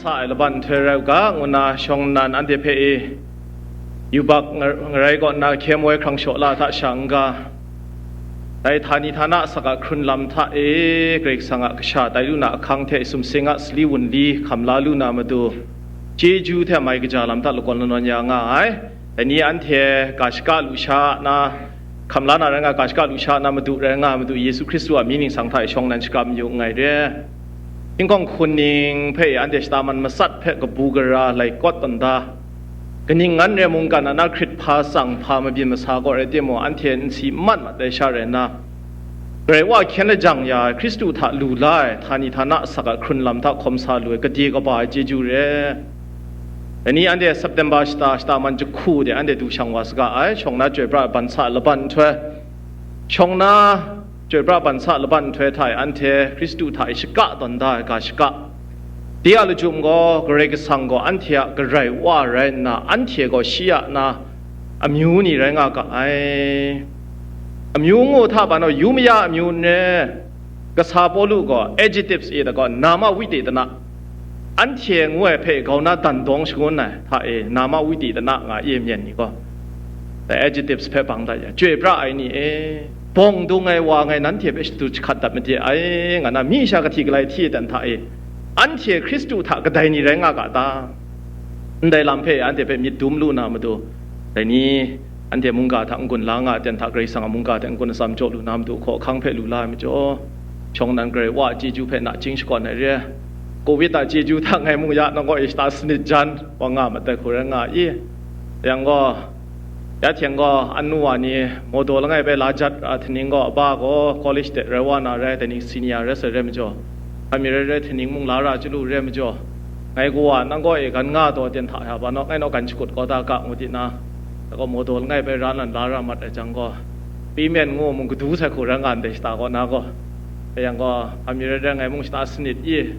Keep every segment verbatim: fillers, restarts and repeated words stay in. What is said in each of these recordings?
sa ai laban nhtoi rai u ga, ngu nna shawng nnan anhte hpe e yubak nga-, ngarai kaw nna hkye moi hkrang shaw la hta sha n-ga, dai htani htana asak a hkrun lam hta e Karai Kasang a kasha tai lu na ahkang hte sumsing a sali wunli hkam la lu na matu, chyeju hte mai kaja lam hta lakawn lanawn ya nga ai. Dai ni anhte ga shaka lusha na, hkam la na rai nga, ga shaka lusha na madu rai nga, Madu Yesu Hkristu a mying ningsang hta e shawng nnan shakram yu nngai re. Hpinghkawng hkun ning hpe e anhte shata man matsat hpe kabu gara lai kawt tawn da, kaning ngan re mungkan a na hkrit hpa tsang hpa mabyin masa gaw rai timung, anhte n si n mat mat ai sha rai nna, Karai Wa hkyen lajang ya ai Hkristu hta lu la ai htani htana asak a hkrun lam hta hkawm sa lu ai gade kaba ai chyeju re. Dai ni anhte September shata, shata man jahku de anhte du shang wa saga ai, shawng na chyoi pra ai ban sa laban nhtoi, shawng na chyoi pra ban sa laban nhtoi hta e anhte Hkristu hta e shaka tawn da ai ga shaka, de a lachyum gaw, Karai Kasang gaw anhte a Karai Wa rai nna, anhte gaw shi a na amyu ni rai nga ga ai. Amyu ngu hta ban gaw, yu maya amyu n re. Kasa Pawlu gaw adjectives e da gaw, nama witedana, anhte ngu ai hpe grau na dan dawng shangun ai hta e, nama witedana nga e myen ni gaw, dai adjectives hpe bang dat ya, chyoi pra ai ni e, bawng dung ai wa ngai nanhte hpe shadu jahkat dat made ai, nga na, myi sha kahti galai hti dan hta e, anhte Hkristu hta kadai ni rai nga ga ta? Ndai lam hpe anhte hpe myit dum lu na matu, dai ni anhte mungga hta n-gun la nga ai ten hta, Karai Kasang a mungga hte n-gun atsam jaw lu na matu, hkaw ahkang hpe lu la ai majaw, shawng nnan Karai Wa a chyeju hpe nachying shakawn ai re. Covid a chyeju hta ngai mung ya nang gaw e shata sanit jan wa nga mat ai hku rai nga i. Yang gaw, ya hte gaw, anu wa ni mawdaw langai bai la jat ra, htaning gaw, aba gaw college de rai wa na rai, dai ni senior rai sai rai majaw, hpa mi rai rai, htaning mung la ra chyalu rai majaw, ngai gaw wa nang gaw e gan nga taw ten hta ya ba naw, ngai naw gan shakut kau da ga, ngu di na, dai gaw mawdaw langai bai ra lan la ra mat ai jang gaw, payment ngu mung kadu sai hku rai nga ndai shata kaw na gaw, yang gaw, hpa mi rai rai, ngai mung shata sanit i,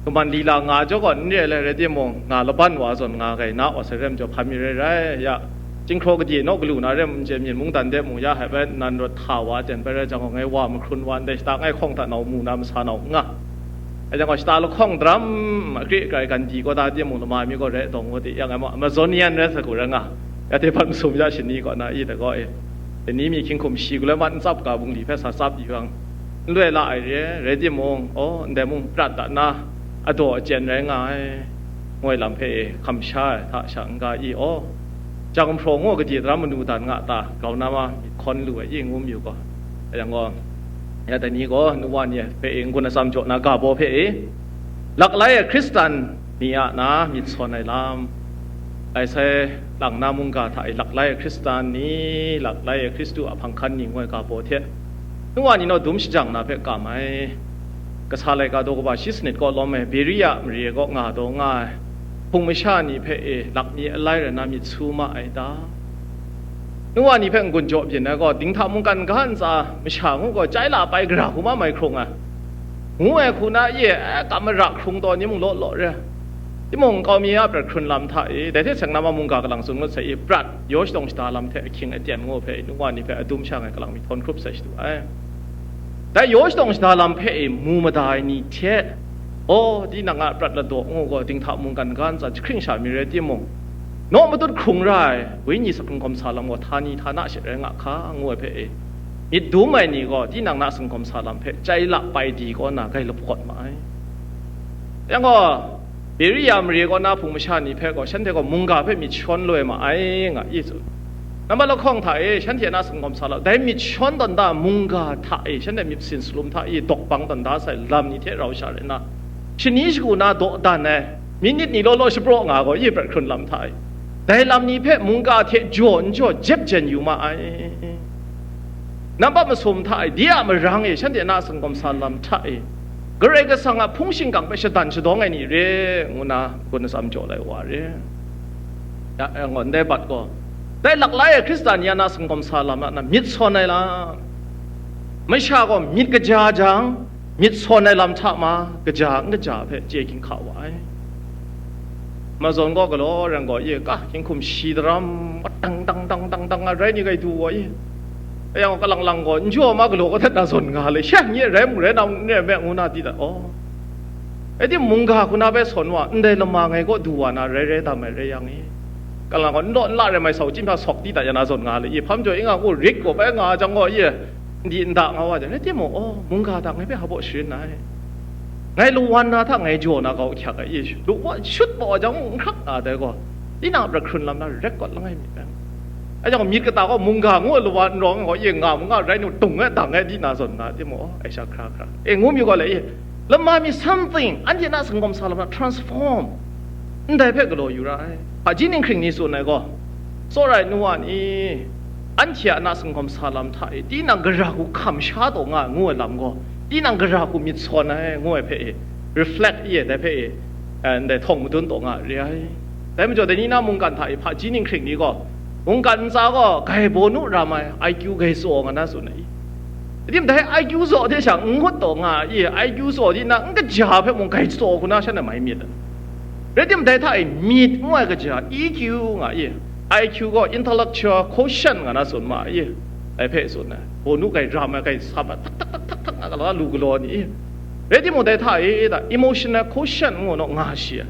kaman lila nga jaw gaw n re ai rai timung, nga laban wa zawn nga gai na wa sai rai majaw, hpa mi rai rai, ya, chyinghkraw gade naw galu na rai n chye, myin mungdan de mung ya hai bai nan rawt hta wa ten bai rai jang gaw, ngai wa mahkrun wa ndai shata ngai hkawng hta nau mu na masa nau n nga. Ai jang gaw, shata lahkawng daram akri akrai gandi kaw da timung, lama mi gaw rai dawng ngu di, yang ai ma, Amazonian rai sa hku rai nga, ya hte hpat masum ya shani kaw na i da gaw e, dai ni mi hkying hkum shi galoi mat n tsap ga bungli hpe sa tsap yu yang, n loi la ai re, rai timung, aw, ndai mung prat dat na, adaw achyen rai nga ai, ngoi lam hpe e hkam sha ai hta sha n-ga i, aw, jang hpraw ngu gade daram manu dan nga ta, grau na ma myit hkawn lu ai i, ngu mayu gaw, yang gaw, ya dai ni gaw nu wa ni hpe e n-gun atsam jaw na ga baw hpe e, laklai ai Hkristan ni a na myit sawn ai lam, ai sai lang na mungga hta e laklai ai Hkristan ni, laklai ai Hkristu a hpang hkan ni ngoi ga baw hte, nu wa ni naw dum shajang na hpe kam ai. Kasa laika daw kaba shi sanit kaw lawm ai Beria mare kaw nga daw nga ai hpung masha ni hpe e lak mi alai rai na myit su ma ai ta? Nu wa ni hpe n-gun jaw byin ai gaw, dinghta mungkan ga ntsa masha ngu gaw, chyai la pai gara hku ma mai hkrung ai, ngu ai hku na ye, e, kam mara hkrung taw ni mung law law re. Timung, nkau mi a prat hkrun lam hta e, dai hte seng na ma mungga kalang tsun ngut sai i, prat yaw shadawng shada lam hte ahkying aten ngu hpe, nu wa ni hpe adum sha ngai kalang mi htawn hkrup sai shadu ai. Dai yaw shadawng shada lam hpe e mu mada ai ni hte, aw, tinang a prat ladaw ngu gaw, dinghta mungkan ga ntsa jahkring sha mi rai timung, naw matut hkrung ra ai, wenyi sakhkawm sa lam gaw, htani htana she rai nga hka, ngu ai hpe e, myit dum ai ni gaw, tinang na sakhkawm sa lam hpe chyai la pai di kaw na gai lahpawt ma ai. Yang gaw, Beria mare kaw na hpung masha ni hpe gaw, shanhte gaw mungga hpe myit shawn loi ma ai, nga i tsun. Nambat lahkawng hta e, shanhte na sakhkawm sa lam, dai myit shawn tawn da mungga hta e, shanhte myit sin salum hta e, dawk bang tawn da sai lam ni hte rau sha rai nna, shani shagu na dawdan ai, minit ni law law shapraw nga gaw, i prat hkrun lam hta e, dai lam ni hpe mungga hte jaw n jaw jep jen yu ma ai. Nambat masum hta e, de a marang e, shanhte na sakhkawm sa lam hta e, Karai Kasang a hpung shingkang hpe shadan shadawng ai ni re, ngu na n-gun atsam jaw lai wa re. Ya, ya, ngaw, ndai bat gaw, dai laklai ai Hkristan ya na sakhkawm sa lam na myit sawn ai lam, masha gaw myit kaja jang, myit sawn ai lam hta ma, kaja n kaja hpe chye ginhka wa ai. Mazawn gaw galaw rang gaw, ye ka, hkying hkum shi daram, dang dang dang dang dang nga rai ni gai du wa i. Yang kalang lang gaw, n jaw ma galaw kaw dat na zawn nga le, she nye rai mu rai na, n rai me ngu na di dat, aw. Rai timung, mungga hku na bai sawn wa, ndai lama ngai kaw du wa na rai rai tam ai rai yang e, kalang gaw n law n la rai mai sa u, chyinghpa sawk di ta ya na zawn nga le i, hpa majaw i nga ngu rik gaw bai nga jang gaw i, n di n da nga wa jang, rai timung, aw, mungga hta ngai hpe hpa baw sharin ai. Ngai lawan na hta ngai jaw na kau hkyak ai i, lu wa shut baw wa jang n hkrak na dai gaw, tinang a pra hkrun lam na record langai mi ai. Ai jang myit kata gaw mungga ngu ai lawa n rawng gaw, ye nga mu nga rai nu, dung e dang e di na zawn na timung, ai sha hkra hkra. E, ngu mi gaw le, e, lama mi something, anhte na sanggawm sa lam na transform, ndai hpe galaw yu ra ai. Hpaji ninghkring ni tsun ai gaw, tsawra ai nu wa ni, anhte a na sanggawm sa lam hta e, tinang gara hku hkam sha taw nga ai ngu ai lam gaw, tinang gara hku myit sawn ai ngu ai hpe e, reflect i e, dai hpe e, eh, ndai htawng madun taw nga ai re ai. Dai majaw, dai ni na mungkan hta e hpaji ninghkring ni gaw, mungkan ntsa gaw gai bawnu ram ai, I Q gai tsaw nga na tsun ai. Rai timung, dai I Q tsaw hte sha n ngut taw nga ai, I Q tsaw di na n kaja hpe mung gai tsaw hku na shan e mai myit ai. Rai timung, dai hta e myit ngu ai kaja, E Q nga ai, I Q gaw intellectual quotient nga na tsun ma ai, dai hpe tsun ai. Bawnu gai ram ai, gai sap ai, tak tak tak tak tak nga galaw, lu galaw ni. Rai timung, dai hta e da emotional quotient ngu naw nga shi ai.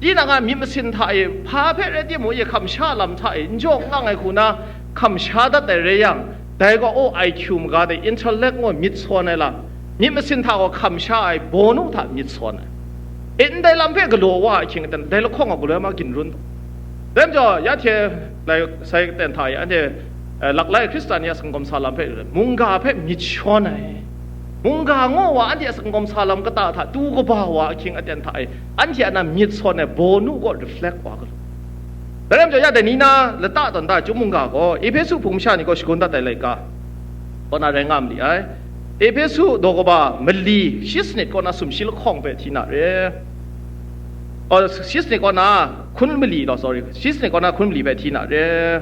Tinang a myit masin hta e hpa hpe rai timung, ye hkam sha lam hta e n jaw n lang ai hku na hkam sha dat ai rai yang, dai gaw, o, I Q maga de, intellect ngu myit sawn ai lam, myit masin hta gaw hkam sha ai, bawnu hta myit sawn ai. E, ndai lam hpe galaw wa ahkying aten, dai lahkawng a galoi ma ginrun taw. Dai majaw, ya hte lai sai ten hta e, anhte, eh, laklai Hkristan ni a sanggawm sa lam hpe, mungga hpe myit shawn ai. Mungga ngu wa anhte a sanggawm sa lam kata hta tu kaba wa ahkying aten hta e, anhte a na myit sawn ai bawnu gaw reflect wa galaw. Dai rai majaw, ya dai ni na lata tawn da ai chyum mungga gaw, Ehpesu hpung masha ni gaw shagun dat ai laika kaw na rai nga ma li ai. Ehpesu daw kaba mali shi sanit kaw na sumshi lahkawng hpe hti na re. Oh, shi sanit kaw na hkun mali law, sorry, shi sanit kaw na hkun mali hpe hti na re.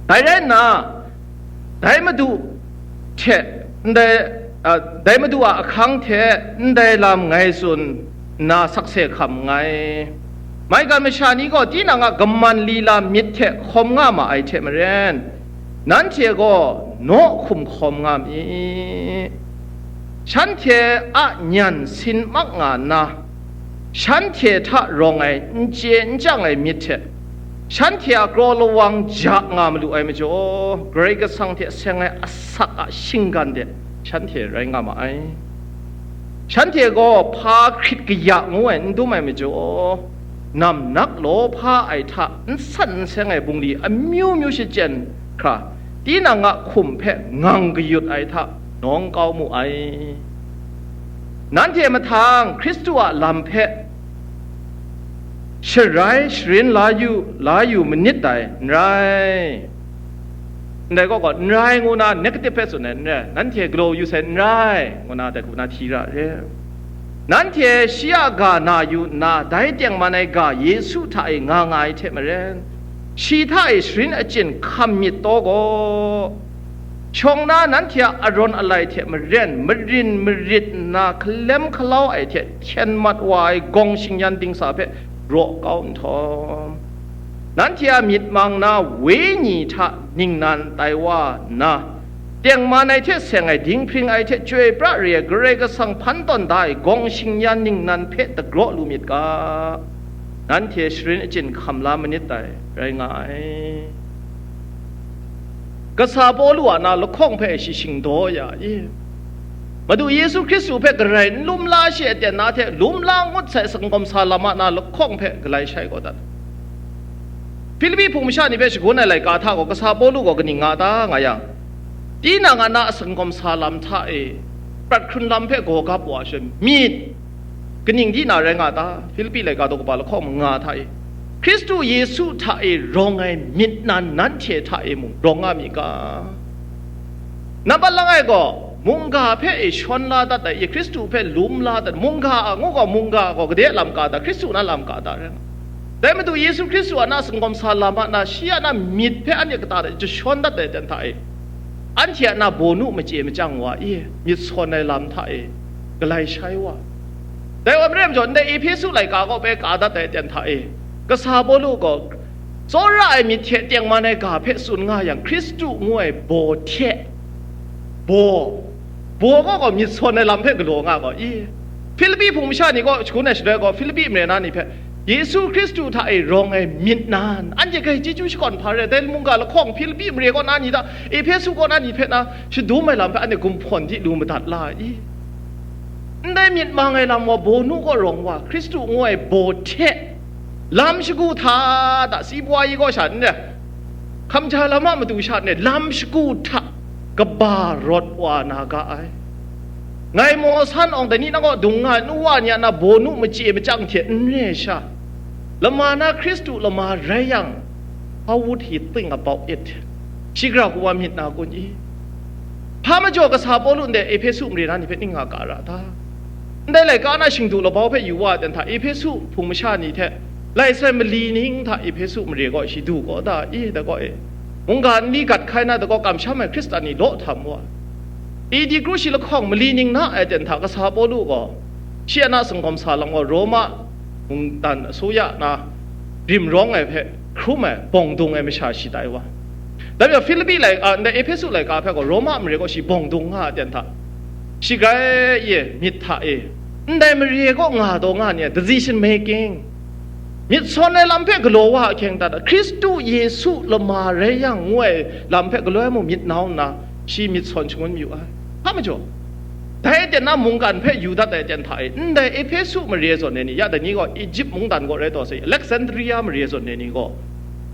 Dai rai nna, dai Madu hte ndai, a, dai Madu a ahkang hte ndai lam ngai tsun nna sakse hkam nngai. Maigan masha ni gaw tinang a kaman lila myit hte hkawm nga ma ai hte maren, nanhte gaw naw hkum hkawm nga mi. Shanhte a nyan sin mak nga nna, shanhte hta rawng ai n chye n chyang ai myit hte, shanhte a kraw lawang ja nga malu ai majaw, Karai Kasang hte seng ai asak a shinggan de shanhte rai nga ma ai. Shanhte gaw hpa hkrit kaya ngu ai n dum ai majaw, namnak law hpa ai hta n san n seng ai bungli amyu myu shachyen hkra, tinang a hkum hpe ngang kayut ai hta nawng kau mu ai. Nanhte mahtang Hkristu a lam hpe sharai sharin la yu, la yu manit dai, n rai. Ndai gaw gaw, n rai ngu na negative hpe tsun ai n rai, nanhte galaw yu sai n rai, ngu na dai hku na hti ra re. Nanhte shi a ga na yu nna, dai tengman ai ga Yesu hta e nga nga ai hte maren, shi hta e sharin achyin hkam myit taw gaw, shawng na nanhte a arawn alai hte maren marin marit nna hkalem hkalau ai hte hkyen mat wa ai gawng shingyan dingsa hpe raw kau nhtawm, nanhte a myit mang na wenyi hta ningnan tai wa nna, tengman ai hte seng ai, dinghpring ai hte chyoi pra re ai Karai Kasang hpan tawn da ai gawng shingyan ningnan hpe dagraw lu myit ga, nanhte sharin achyin hkam la manit dai, rai nga ai. Kasa Pawlu a na lahkawng hpe shi shingdaw ya i? Madu Yesu Hkristu hpe garai n lum la shi aten na hte lum la ngut sai sanggawm sa lam a na lahkawng hpe galai shai kau dat. Hpilipi hpung masha ni hpe shagun ai laika hta gaw, kasa Pawlu gaw kaning nga ta nga yang, tinang a na a sanggawm sa lam hta e prat hkrun lam hpe gaw gap wa ai sha myit, kaning di na rai nga ta? Hpilipi laika daw kaba lahkawng manga hta e, Hkristu Yesu hta e rawng ai myit nan nanhte hta e mung rawng nga mi ga? Nambat langai gaw, mungga hpe e shawn la dat ai, Hkristu hpe lum la dat, mungga a ngu gaw, mungga gaw gade a lam ka ta, Hkristu na lam ka ta rai nga. Dai Madu Yesu Hkristu a na sanggawm sa lam a na, shi a na myit hpe anhte kata hta e jashawn dat ai aten hta e, anhte a na bawnu machye machyang wa i, myit sawn ai lam hta e galai shai wa. Dai wa mare majaw, ndai Ehpesu laika kaw bai ka dat ai aten hta e, kasa Pawlu gaw, tsawra ai myit hte tengman ai ga hpe tsun nga yang, Hkristu ngu ai baw hte, baw, baw gaw gaw myit sawn ai lam hpe galaw nga gaw i? Hpilipi hpung masha ni gaw, shagun ai shaloi gaw, Hpilipi mare na ni hpe, Yesu Hkristu hta e rawng ai myit na, anhte hkrai chyeju shakawn hpa re ai, dai mungga lahkawng Hpilipi mare kaw na ni hta, Ehpesu kaw na ni hpe na, shadum ai lam hpe anhte gumhpawn di lu madat la ai i? Ndai myit mang ai lam wa, bawnu kaw rawng wa, Hkristu ngu ai baw hte, lam shagu hta, da, si bwa yi kaw sha n re, hkamja lam a matu sha n re, lam shagu hta kaba rawt wa na ga ai. Ngai maw san awng dai ni na kaw dung nga ai, nu wa ni a na bawnu machye machyang hte n re sha, lama na Hkristu lama rai yang, how would he think about it? Shi gara hku wa myit na kun i? Hpa majaw kasa Pawlu ndai Ehpesu mare na ni hpe ning nga ka ra ta? Ndai laika na shingdu labau hpe yu wa ai ten hta, Ehpesu hpung masha ni hte lai sai mali ning hta Ehpesu mare kaw shi du kau da i? Da gaw e, mungga nli gat hkai na da gaw kamsham ai Hkristan ni law htam wa. A D kru shi lahkawng mali ning na ai ten hta kasa Pawlu gaw, shi a na singkawm sa lam gaw Roma mungdan asuya na rim rawng ai hpe hkrum ai, bawng dung ai masha shi tai wa. Dai majaw Hpilipi laika, ndai Ehpesu laika hpe gaw Roma mare kaw shi bawng dung nga ai ten hta, shi grai e myit hta e, ndai mare kaw nga taw nga ni ai decision making, myit sawn ai lam hpe galaw wa ahkying dat, Hkristu Yesu lama rai yang ngu ai lam hpe galaw ai mu myit nau nna, shi myit sawn shangun mayu ai. Hpa majaw, dai aten na mungkan hpe yu dat ai aten hta e, ndai Ehpesu mare zawn ai ni, ya dai ni gaw Egypt mungdan kaw rai taw sai, Alexandria mare zawn ai ni gaw,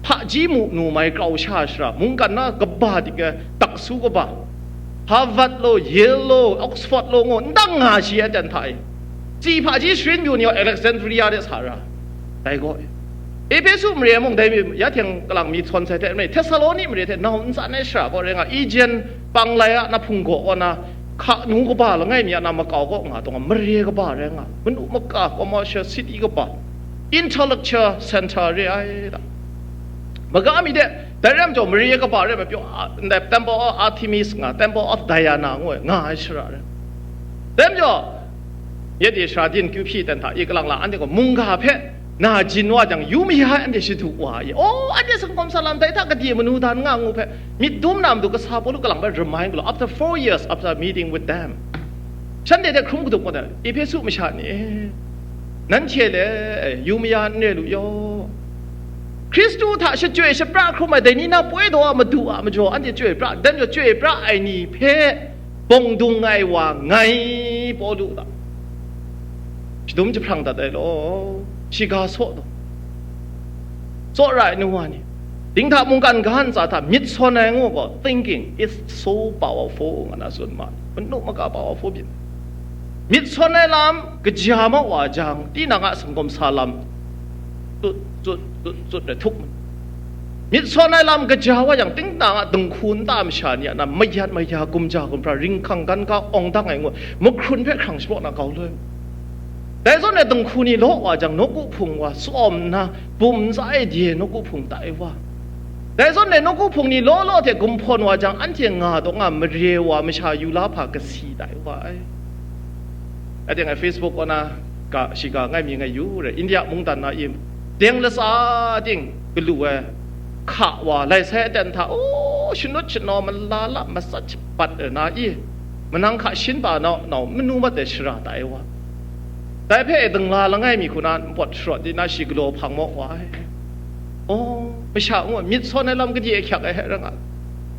hpaji mu nu mai krau sha shara, mungkan na kaba dik ai, daksu kaba, Harvard law, Yale law, Oxford law ngu ndang nga shi ai aten hta e, tsi hpaji sharin yu ni gaw Alexandria de sa ra. Dai gaw, Ehpesu mare mung dai mi, ya hte kalang myit sawn sai hte mare, Htesaloni mare hte nau n tsan ai shara gaw rai nga, Aegean panglai a na hpung gaw kaw na, hka nu kaba langai mi a na makau kaw nga taw nga, mare kaba rai nga, manu maka, commercial city kaba, intellectual center re ai da. Maga mi de, dai rai majaw, mare kaba rai ai pyaw, a, ndai Temple of Artemis nga, Temple of Diana ngu ai, nga ai shara rai. Dai majaw, yet e shara din kyu hpyi ten hta, i kalang la, anhte gaw mungga hpe na jin wa jang, yu maya ai anhte shadu wa ai. Oh, anhte singkawm sa lam dai hta gade manu dan nga ngu hpe, myit dum na matu kasa Pawlu kalang bai remind galaw, after four years, after meeting with them, shanhte hte hkrum kadup ngut ai, Ehpesu masha ni e, nanhte le, yu maya n re lu yaw. Hkristu hta shachyoi shapra hkrum ai dai ni na poi daw a madu a majaw anhte chyoi pra, dan jaw chyoi pra ai ni hpe bawng dung ai wa ngai, Pawlu hta shadum jahprang dat ai law, shiga saw taw, tsawra ai nu wa ni, dinghta mungkan ga ntsa hta myit sawn ai ngu gaw, thinking is so powerful, nga na tsun ma, manu maka powerful byin. Myit sawn ai lam kaja ma wa jang, tinang a singkawm sa lam tut, tut, tut, tut, rai htup. Myit sawn ai lam kaja wa jang, tinang a dinghku nta masha ni a na mayat maya, gumja gumhpra, ringhkang gan ga awng dang ai ngu, mahkrun hpe hkrang shapraw na kau loi. Dai zawn e dinghku ni law wa jang, nawku hpung wa tsawm nna, bum ntsa e de nawku hpung tai wa. Dai zawn e nawku hpung ni law law hte gumhpawn wa jang, anhte nga taw nga mare wa masha yu la hpa kasi tai wa ai. Ating ai Facebook kaw na ga, shiga ngai mi ngai yu re, India mungdan na i, deng latsa ting galu ai hka wa lai sai aten hta, o, shanut shanaw, malala masat shabat ai na i, manang hka shin pa nau nau manu mat ai shara tai wa. Dai hpe dingla langai mi hku na npawt sharawt di na shi galaw hpang maw wa ai. Oh, masha ngu ai, myit sawn ai lam gade ahkyak ai hte rai nga.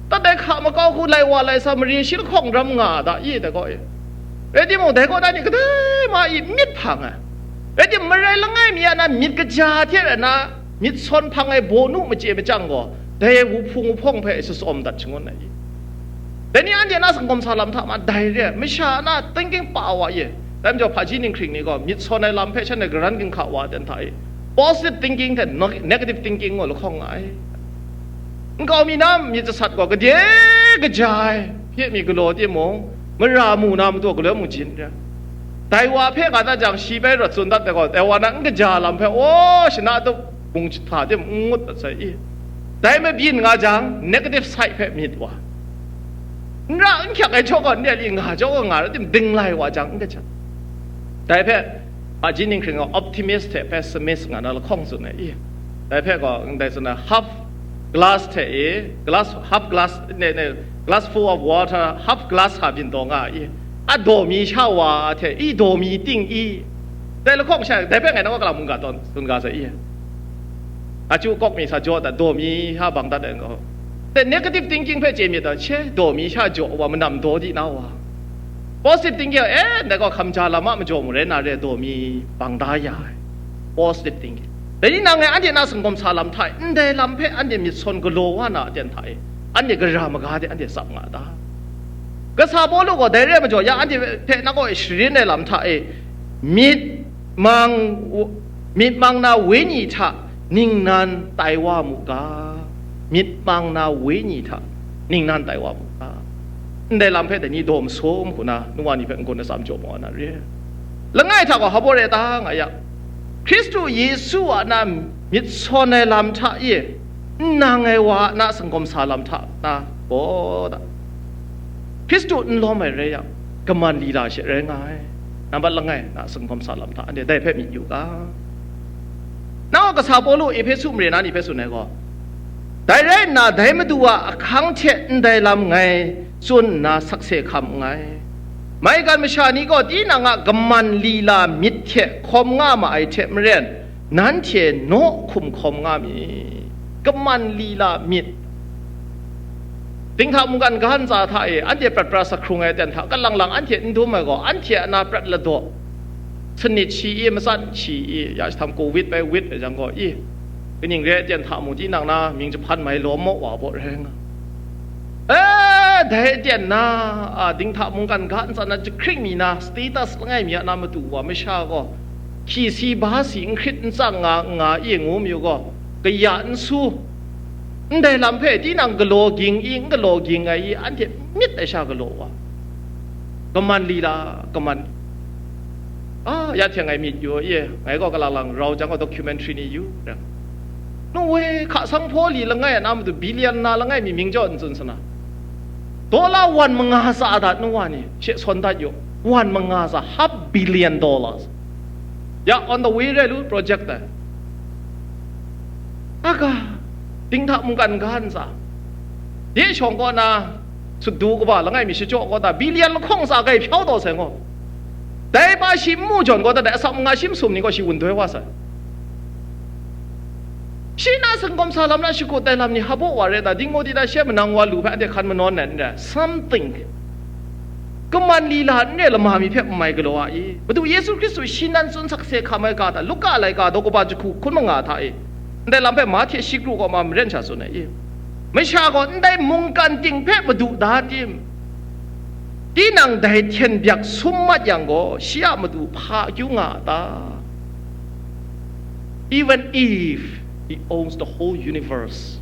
Tat dai hka makau hku lai wa lai sa mare shi lahkawng ram nga a ta i, dai gaw e. Rai timung, dai kaw na ni kadai ma i myit hpang ai. Rai timung, marai langai mi a na myit kaja hte rai na, myit sawn hpang ai bawnu machye machyang gaw, dai wuhpung wuhpawng hpe shatsawm dat shangun ai i. Dai ni anhte na singkawm sa lam hta ma dai re ai, masha na thinking pa wa ye. Dai majaw, hpaji ninghkring ni gaw myit sawn ai lam hpe shanhte garan ginhka wa ai ten hta e, positive thinking hte neg-, negative thinking gaw lahkawng nga ai. Nkau mi na myit jasat gaw gade kaja ai hpye mi galaw timung, mara mu na matu galaw mung jin re ai. Dai wa hpe ga dat jang, shi bai rawt tsun dat ai gaw, dai wa na n kaja lam hpe, aw, shana tup bung hta tim n ngut dat sai i. Dai mabyin nga jang, negative side hpe myit wa, n ra n hkyak ai jaw gaw, ndai li nga jaw gaw nga rai tim, dinglai wa jang, n kaja. Dai hpe, hpaji ninghkring gaw optimist hte pessimist nga na lahkawng tsun ai i. Dai hpe gaw, ndai tsun ai, half glass hte i, glass, half glass, ne, ne, glass full of water, half glass hka byin taw nga ai i. A daw mi sha wa hte, i daw mi ting i, dai lahkawng sha, dai hpe ngai nang kaw kalang mungga tawn tsun ga sai i. A chyu kawk mi sa jaw dat, daw mi sha bang dat ai gaw. Dai negative thinking hpe chye myit dat, she, daw mi sha jaw wa, manam daw di na wa. Positive thinking, eh, ndai gaw hkamja lam a majaw mu rai na re, daw mi bang da ya ai. Positive thinking. Dai ni nang e anhte na singkawm sa lam hta e, ndai lam hpe anhte myit sawn galaw wa na aten hta e, anhte gara maga de anhte tsap nga ta? Kasa Pawlu gaw dai re ai majaw, ya anhte hpe na kaw e sharin ai lam hta e, myit mang, myit mang na wenyi hta ningnan tai wa mu ga, myit mang na wenyi hta ningnan tai wa mu ga, ndai lam hpe dai ni daw masum hku na, nu wa ni hpe n-gun atsam jaw maw na re? Langai hta gaw hpa baw re ta nga ya, Hkristu Yesu a na myit sawn ai lam hta e, n nang ai wa a na singkawm sa lam hta na gaw ta? Hkristu n lawm ai rai yang, kaman lila she rai nga ai. Nambat langai na singkawm sa lam hta, anhte dai hpe myit yu ga. Nang a kasa Pawlu Ehpesu mare na ni hpe tsun ai gaw, dai rai nna, dai Madu a ahkang hte ndai lam ngai tsun nna sakse hkam nngai. Maigan masha ni gaw tinang a kaman lila myit hte hkawm nga ma ai hte maren, nanhte naw hkum hkawm nga mi. Kaman lila myit. Dinghta mungkan ga ntsa hta e, anhte prat pra sa hkrung ai aten hta, kalang lang anhte n dum ai gaw, anhte a na prat ladaw, sanit shi i, matsat shi i, ya jahtam covid bai wit ai jang gaw i, kaning re ai aten hta mu, tinang na mying jahpan mai lawm maw wa baw rai nga. E, dai aten na, a, dinghta mungkan ga ntsa na jahkring mi na, status langai mi a na matu wa masha gaw, hki si ba si, n hkrit n tsang nga, nga i ngu mayu gaw, kaya n su. Ndai lam hpe tinang galaw ging i, n galaw ging ai i, anhte myit ai sha galaw wa. Kaman lila, kaman. A, ya hte ngai myit yu, ye, ngai gaw kalang lang rau jang gaw documentary ni yu, rai. Nu we, hka sanghpaw li langai a na matu, billion na langai mi mying jaw n tsun sana. Dollar wan manga sa dat nu wa ni, she sawn dat yu. Wan manga sa, half billion dollars. Ya, on the way re lu project dai. Aga, dinghta mungkan ga ntsa. De shawng kaw na, sutdu kaba langai mi shachyaw kaw ta, billion lahkawng sa gai hpyau taw sai ngaw. Dai pa shi n mu jawn kaw ta, dai asak manga shi masum ni gaw shi wun doi wa sai. Shi na singkawm sa lam na shakut ai lam ni hpa baw wa re ta, dingmo di ta she manang wa lu hpe anhte hkan manawn ai n rai. Something. Kaman lila n re lama mi hpe n mai galaw a i? Madu Yesu Hkristu shi nan tsun sakse hkam ai ga ta, Luka laika daw kaba jahku hkun manga hta e, ndai lam hpe Mahte shi kru kaw ma maren sha tsun ai i? Masha gaw ndai mungkan ting hpe madu da tim? Tinang dai hten byak sum mat yang gaw, shi a matu hpa akyu nga a ta? Even if he owns the whole universe,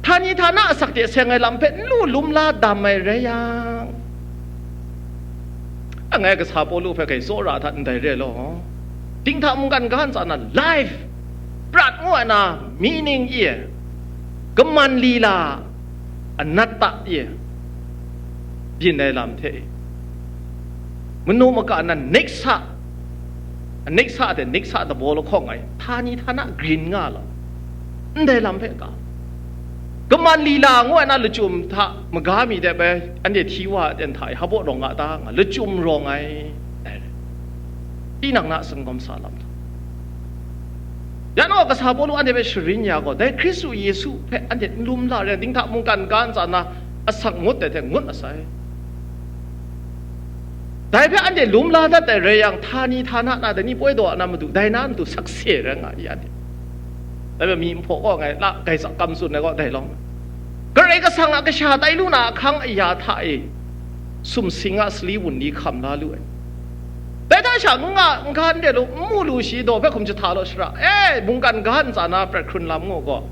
htani htana asak hte seng ai lam hpe n lu lum la dam ai rai yang, angai kasa Pawlu hpe kai tsawra hta ndai re law, dinghta mungkan ga ntsa na life, prat ngu ai na meaning e, kaman lila, anatta e, byin ai lam hte e, manu maka nan neksa, neksa de neksa dabaw lahkawng ai, htani htana grin nga lau. Ndai lam hpe ka, kaman lila ngu ai na lachyum hta maga mi de bai, anhte hti wa ai aten hta e, hpa baw rawng nga ta nga, lachyum rawng ai. Tinang na singkawm sa lam hta. Ya nang gaw kasa Pawlu anhte hpe sharin ya gaw, dai Hkristu Yesu hpe anhte n lum la re, dinghta mungkan ga ntsa na asak ngut ai hte ngut asai. Dai hpe anhte lum la dat ai rai yang, htani htana na dai ni poi daw na matu, dai na matu sakse rai nga i anhte. Dai hpe mi nhpaw kaw ngai la, gaisak kam tsun ai gaw dai lawng. Karai Kasang a kasha tai lu na ahkang aya hta e, sumsing a sali wunli hkam la lu ai. Dai hta sha n nga, n ga n re lu, n mu lu shi daw hpe hkum jahta law shara, e, mungkan ga ntsa na prat hkrun lam ngu gaw,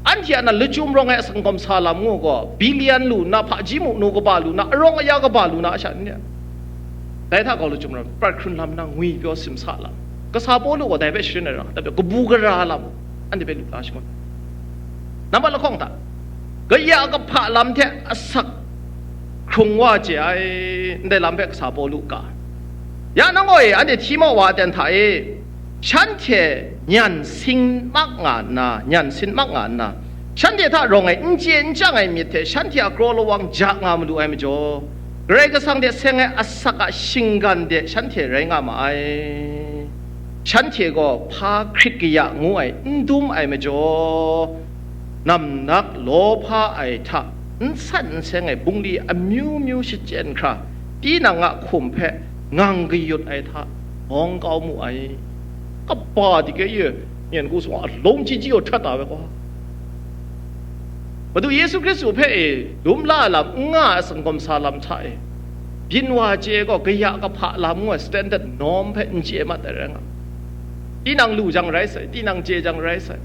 anhte a na lachyum rawng ai singkawm sa lam ngu gaw, bilian lu nna, hpaji mu nu kaba lu nna, arawng aya kaba lu na a sha n re? Dai hta gaw lachyum rawng, prat hkrun lam nna ngwi pyaw simsa lam, kasa Pawlu gaw dai hpe sharin ai ra, dai hpe kabu gara lam, anhte hpe lu la shangun. Nambat lahkawng hta, kaya kahpa lam hte asak hkrung wa chye ai, ndai lam hpe kasa Pawlu ka. Ya nang gaw e, anhte hti mau wa aten hta e, shanhte nyan sin mak nga nna, nyan sin mak nga nna, shanhte hta rawng ai n chye n chyang ai myit hte shanhte a kraw lawang ja nga malu ai majaw, Karai Kasang hte seng ai asak a shinggan de shanhte rai nga ma ai. Shanhte gaw hpa hkrit kaya ngu ai n dum ai majaw, namnak lawhpa ai hta n san n seng ai bungli amyu myu shachyen hkra, tinang a hkum hpe ngang kayut ai hta bawng kau mu ai. Kaba dike ye, nyen ku sung a long chyi chyi gaw htat ta we gaw. Madu Yesu Hkristu hpe e, lum la ai lam n nga ai sangawm sa lam hta e, byin wa chye gaw kaya kahpa lam ngu ai standard norm hpe n chye mat ai rai nga. Tinang lu jang rai sai, tinang chye jang rai sai,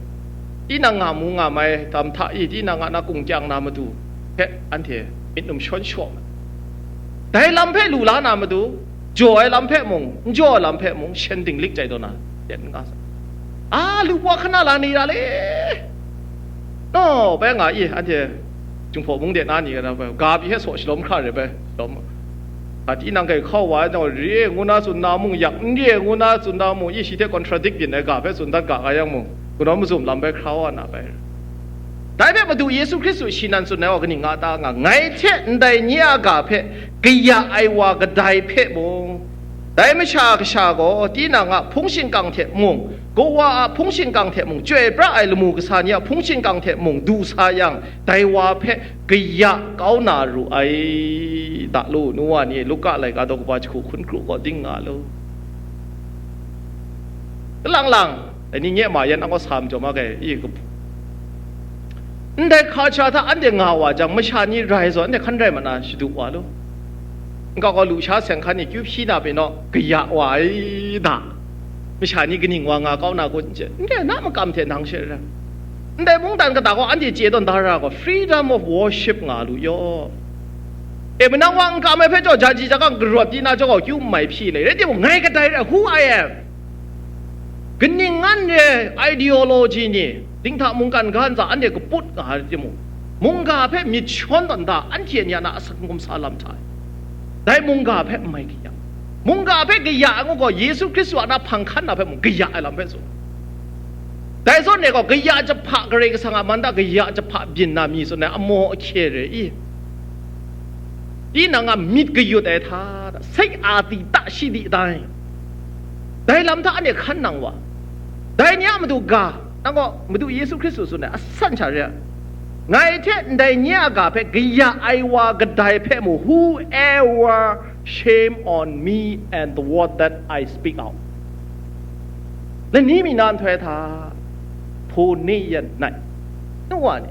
tinang nga mu nga mai tam hta i, tinang a na kung kyang na matu hpe anhte myit num shawn shaw ma. Dai lam hpe lu la na matu, jaw ai lam hpe mung, n jaw ai lam hpe mung, shen dinglik chai taw na, ten nga sa. A, lu wa hkana la ni ra le. No, bai nga i, anhte Jinghpaw mung de na ni ga na bai, ga pyi he saw shalawm hkra re bai, shalawm. A, tinang kai hkau wa ai, nau re ngu na tsun na mung, yak n re ngu na tsun na mung, i shi hte contradict byin ai ga hpe tsun dat ga nga yang mung, gunau mazum lam bai hkra wa na bai. Dai hpe Madu Yesu Hkristu shi nan tsun ai wa kaning nga ta nga, ngai hte ndai nye a ga hpe kaya ai wa kadai hpe mung, dai masha kasha gaw tinang a hpung shingkang hte mung, kawa a hpung shingkang hte mung, chyoi pra ai lamu kasa ni a hpung shingkang hte mung du sa yang, dai wa hpe kaya kau na ru ai. Da lu, nu wa ni, Luka laika daw kaba jahku hkun kru gaw ding nga lu. Kalang lang, dai ni nye ma yan ang gaw sa majaw ma kai, i, kap-, ndai hka sha hta anhte nga wa jang, masha ni rai zawn, anhte hkan rai ma na shadu wa lu. Nka gaw lusha seng hkan ni kyu hpyi na pyi naw, kaya wa ai da. Masha ni kaning wa nga kau na kun n chye, ndai na makam hte nang she rai. Ndai mungdan kata gaw anhte chye tawn da ra gaw, freedom of worship nga lu yaw. E, manang wa n kam ai hpe jaw, jaji jakang karawt di na jaw gaw, kyu n mai hpyi le, rai timung, ngai kadai rai, who I am? Kaning ngan re ideology ni, dinghta mungkan ga ntsa anhte kaput nga ai rai timung, mungga hpe myit shawn tawn da, anhte ni a na asak n gumsa lam hta e. Dai mungga hpe n mai kaya. Mungga hpe kaya ai ngu gaw, Yesu Hkristu a na hpang hkan na hpe mung kaya ai lam hpe tsun. Dai zawn e gaw, kaya jahpa, Karai Kasang a man da kaya jahpa byin na mi tsun ai, amaw ahkye re i. Tinang a myit kayut ai hta, sai a ti ta shi di tai. Dai lam hta anhte hkan nang wa. Dai ni a matu ga, nang gaw Madu Yesu Hkristu tsun ai, asan sha re ai. Ngai hte ndai nye a ga hpe kaya ai wa kadai hpe mu, whoever shame on me and the word that I speak out. Lani mi na nhtoi hta, hpaw ni yan nai. Nu wa ni,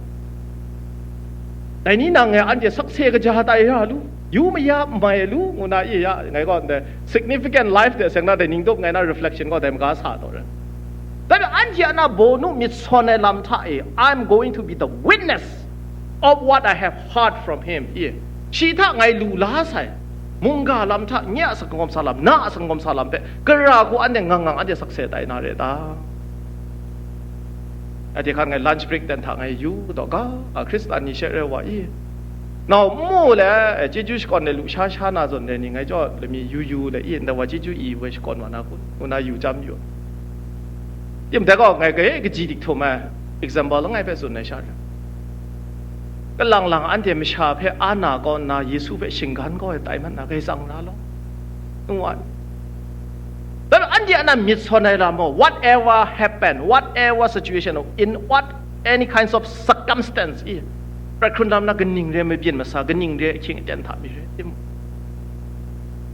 dai ni nang e anhte sakse kaja tai ra lu, yu maya mai lu, ngu na i ya, ngai gaw ndai significant life de seng na dai ning tup ngai na reflection gaw dai maga sa taw re. Dai anhte a na bawnu myit sawn ai lam hta e, I'm going to be the witness of what I have heard from him. I, shi hta ngai lu la sai, mungga lam hta, nye a sangawm sa lam, na a sangawm sa lam hpe, kara hku anhte ngang ngang anhte sakse tai na re ta? Anhte hkan ngai lunch break ten hta ngai yu taw ga, a Hkristan ni she re wa i. Nau n mu le, eh, chyeju shakawn le lusha sha na zawn le ni ngai jaw lami yu yu le i, ndai wa chyeju i woi shakawn wa na kun, ngu na yu chyam yu. Tim dai gaw ngai gaye kaji dik htum ai, example langai hpe tsun ai sha re. Kalang lang anhte masha hpe a na kaw nna Yesu hpe shinggan kau ai tai mat na, kai tsang na law. Ngu ai. Dai anhte a na myit sawn ai lam gaw, whatever happen, whatever situation, in what any kinds of circumstance, i, prat hkrun lam na kaning re mabyin masa, kaning re ahkying aten hta mi re timung,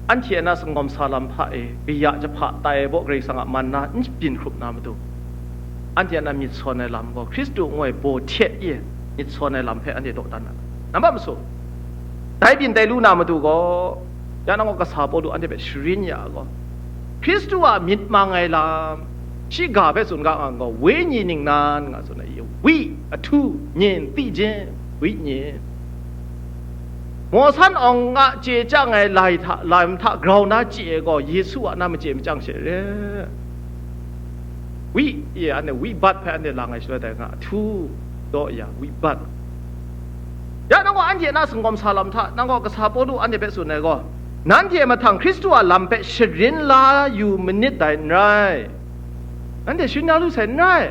anhte a na sangawm sa lam hpa e, kaya jahpa tai ai baw Karai Kasang a man na n byin hkrup na matu, anhte a na myit sawn ai lam gaw, Hkristu ngu ai baw hte e myit sawn ai lam hpe anhte dawdan na. Nambat masu, dai byin dai lu na matu gaw, ya nang gaw kasa Pawlu anhte hpe sharin ya gaw, Hkristu a myit mang ai lam, shi ga hpe tsun ga nga gaw, wenyi ningnan nga tsun ai, wi, ahtu, nyin, tijin, wi, nyin. Mawsan awng a chye chyang ai lai hta, lam hta grau na chye ai gaw, Yesu a na machye machyang she re. Wi, ye, anhte wi bat hpe anhte lang ai shaloi dai nga, ahtu, daw ya, wi bat. Ya, nang gaw anhte na sangawm sa lam hta, nang gaw kasa Pawlu anhte hpe tsun ai gaw, nanhte mahtang Hkristu a lam hpe sharin la yu manit dai n rai. Nanhte sharin la lu sai n rai.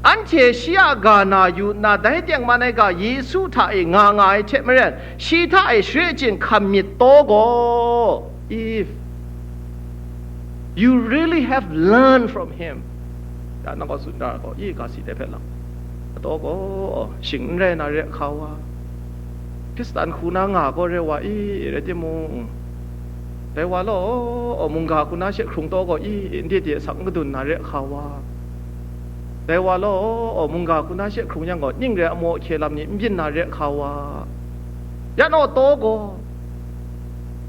Anhte shi a ga na yu nna, dai tengman ai ga Yesu hta e nga nga ai hte maren, shi hta e share chyen hkam myit taw gaw, if you really have learned from him, ya nang gaw tsun da gaw, i ga si dai hpe lang, ataw gaw, shing n rai na re hka wa, Hkristan hku na nga gaw re wa i, rai timung, dai wa law, mungga hku na she hkrung taw gaw i, ndai de asak n gadun na re hka wa, dai wa law, mungga hku na she hkrung yang gaw, ning re ai amaw ahkye lam ni n byin na re hka wa, ya naw taw gaw,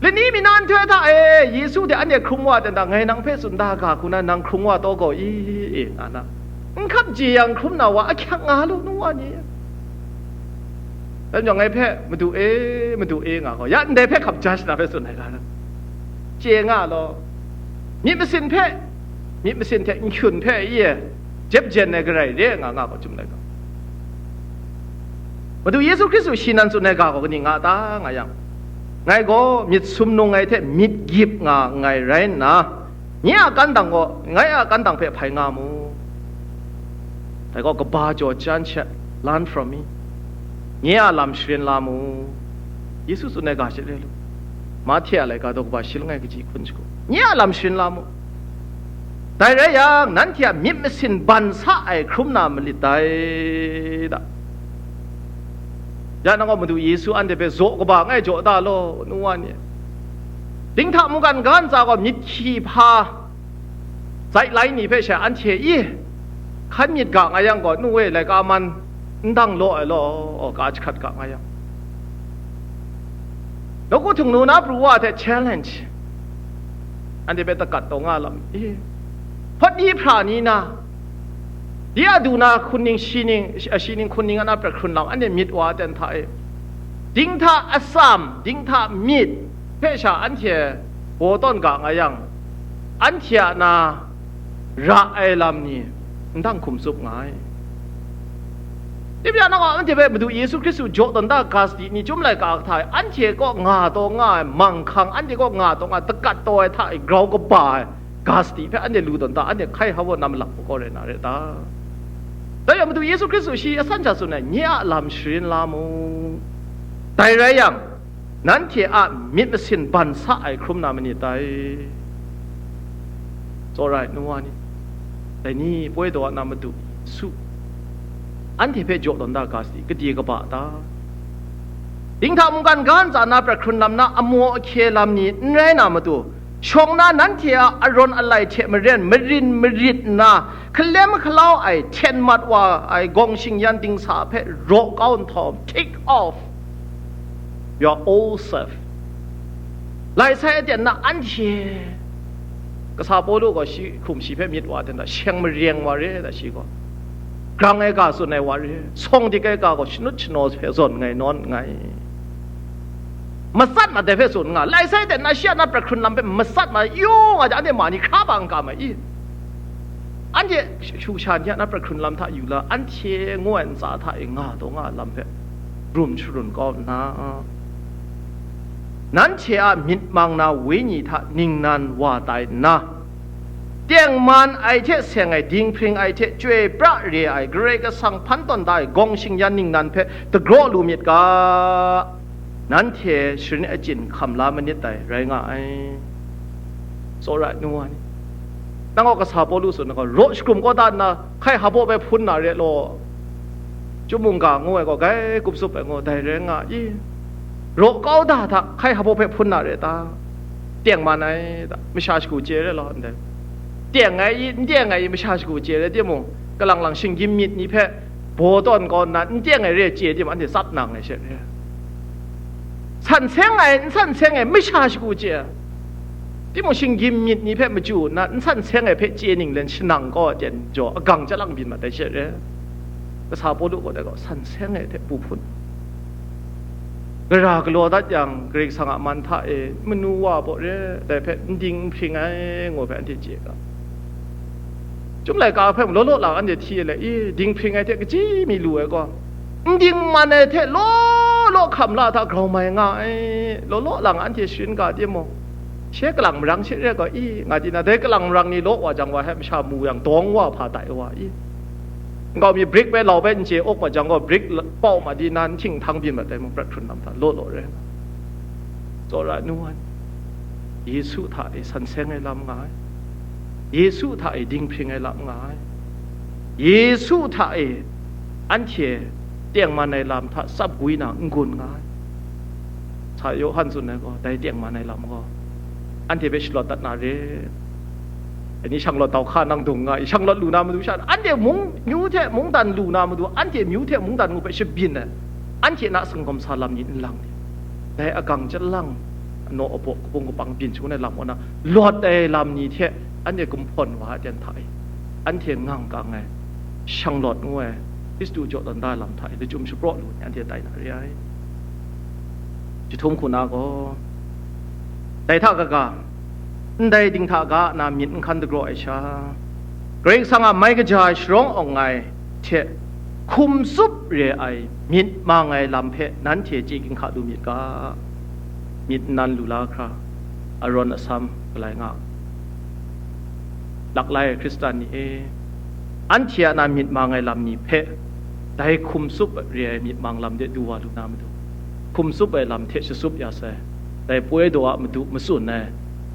lani mi na nhtoi hta e, Yesu de anhte hkrung wa dan da, ngai nang hpe tsun da ga hku na nang hkrung wa taw gaw i, nga na, n hkap je yang hkrum na wa ahkyak nga lu, nu wa ni. Dai majaw ngai hpe, "Madu e, Madu e," nga gaw, ya ndai hpe hkap judge na hpe tsun ai ga, chye nga law, myit masin hpe, myit masin hte nhkyun hpe i e jep jen ai garai re nga nga gaw, chyum lai ga. Madu Yesu Hkristu shi nan tsun ai ga gaw kaning nga ta nga yang, ngai gaw myit sumnung ai hte myit gyip nga nngai rai nna, nye a kandang gaw, ngai a kandang hpe hpai nga mu. Dai gaw kaba jaw jan she, learn from me. Nye a lam sharin la mu. Yesu tsun ai ga she re lu. Mahte a laika daw kaba shi langai kaji hkun shagu. Nye a lam sharin la mu. Dai rai yang, nanhte a myit masin ban sa ai hkrum na malit dai da. Ya nang gaw Madu Yesu anhte hpe zaw kaba ngai jaw da law, nu wa ni. Dinghta mungkan ga ntsa gaw myit hkyi hpa, zai lai ni hpe she anhte i hkan myit ga nga yang gaw, nu e, laika man n dang law ai law, ka jahkrat ga nga yang. Nawku htingnu na pru wa hte challenge, anhte hpe dagat taw nga lam i, hpawt ni hpra ni na, di a du na hkun ning shi ning, shi ning hkun ning a na prat hkrun lam, anhte myit wa ten hta e, dinghta atsam, dinghta myit hpe sha anhte baw tawn ga nga yang, anhte a na ra ai lam ni n dang hkum tsup nga ai. Dip ya nang gaw, anhte hpe Madu Yesu Hkristu jaw tawn da ga sadi ni, chyum laika hta e, anhte kaw nga taw nga ai manghkang, anhte kaw nga taw nga ai dagat taw ai hta e grau kaba ai ga sadi hpe anhte lu tawn da, anhte hkai hpa baw na malak hku kaw rai na re ta? Dai yang Madu Yesu Hkristu shi asan sha tsun ai, nye a lam sharin la mu. Dai rai yang, nanhte a myit masin ban sa ai hkrum na manit dai? Tsawra ai nu wa ni, dai ni poi daw na Madu Yesu anhte hpe jaw tawn da ga sadi, gade kaba ta? Dinghta mungkan ga ntsa na prat hkrun lam na amaw ahkye lam ni n rai na matu, shawng na nanhte a arawn alai hte maren marin marit nna, hkalem hkalau ai hten mat wa ai gawng shingyan dingsa hpe raw kau nhtawm, take off your old self. Lai sai aten na anhte, kasa Pawlu gaw shi hkum shi hpe myit wa ten da, sheng mareng wa re da, shi gaw grang ai ga tsun ai wa re, sawng dik ai ga gaw shanut shanaw hpe zawn nngai nawn nngai. Matsat mat ai hpe tsun nga, lai sai ten na shi a na prat hkrun lam hpe matsat mat, yu nga jang, anhte ma ni hkra ba n kam ai i? Anhte shu sha ni a na prat hkrun lam hta yu la, anhte ngu ai ntsa hta e nga taw nga ai lam hpe rum sharun kau nna, nanhte a myit mang na wenyi hta ningnan wa tai nna, tengman ai hte seng ai, dinghpring ai hte chyoi pra re ai, Karai Kasang hpan tawn da ai gawng shingyan ningnan hpe dagraw lu myit ga, nanhte sharin achyin hkam la manit dai, rai nga ai. Tsawra ai nu wa ni, nang gaw kasa Pawlu tsun ai gaw, raw shakrum kau da nna, hkai hpa baw hpe hpun na re law, chyum mungga ngu ai gaw, grai kup tsup ai ngu, dai rai nga i? Raw kau da hta, hkai hpa baw hpe hpun na re ta? Tengman ai ta, masha shagu chye re law, ndai. Teng ai i, n teng ai i, masha shagu chye re timung, kalang lang shinggyim myit ni hpe baw tawn kau nna, n teng ai re chye timung, anhte tsap nang ai she re. San seng ai, n san seng ai, masha shagu chye ai. Timung, shinggyim myit ni hpe machyu nna, n san seng ai hpe chye ninglen shanang kau ai ten jaw, agang chyalang byin mat ai she re. Kasa Pawlu gaw dai gaw, san seng ai hte bu hpun, gara galaw dat yang, Karai Kasang a man hta e manu wa baw re, dai hpe n ding n hpring ai, ngu hpe anhte chye ga. Chyum laika hpe mung law law lang anhte hti ai le, i, dinghpring ai hte kachyi mi lu ai gaw, n dingman ai hte law law hkam la hta grau mai nga ai, law law lang anhte sharin ga timung, she kalang marang she re gaw, i, nga di na, dai kalang marang ni law wa jang, wa hpe masha mu yang dawng wa hpa tai wa i? Nkau mi brik bai lau bai n chye awk ma jang gaw, brik pau ma di nan htinghthang byin mat ai mung prat hkrun lam hta law law rai nga. Tsawra nu ai, Yesu hta e san seng ai lam nga ai, Yesu hta e dinghpring ai lam nga ai, Yesu hta e anhte tengman ai lam hta tsap gwi na n gun nga ai. Sa Yawhan tsun ai gaw, dai tengman ai lam gaw, anhte hpe shalawt dat na re. Ani shanglawt dau hka nang dung nga i, shanglawt lu na matu sha, anhte mung, myu hte mungdan lu na matu, anhte myu hte mungdan ngu hpe shabyin ai, anhte na singawm sa lam ni n lang ni, dai agang chyalang, anaw abaw, kabung kabang byin shangun ai lam kaw na, lawt ai lam ni hte anhte gumhpawn wa ai aten hta e, anhte ngang kang ai, shanglawt ngu ai, Hkristu jaw tawn da ai lam hta e, lachyum shapraw lu ni anhte tai na re ai. Jahtum hku na gaw, dai hta kaga, ndai dinghta ga na myit n hkan dagraw ai sha, Karai Kasang a mai kaja ai sharawng awng ai hte hkum tsup re ai myit mang ai lam hpe nanhte chye ginhka lu myit ga. Myit nnan lu la hkra, Aron asam galai nga, laklai ai Hkristan ni e, anhte a na myit mang ai lam ni hpe, dai hkum tsup re ai myit mang lam de du wa lu na matu, hkum tsup ai lam hte shatsup ya sai, dai poi daw a madu matsun ai,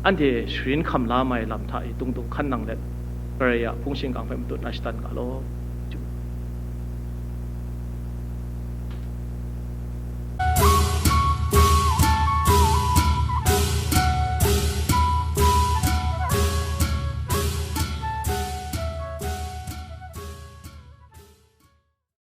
anhte sharin hkam la mai lam hta e tungtung hkan nang let, Karai a hpung shingkang hpe matut na shatan ga law.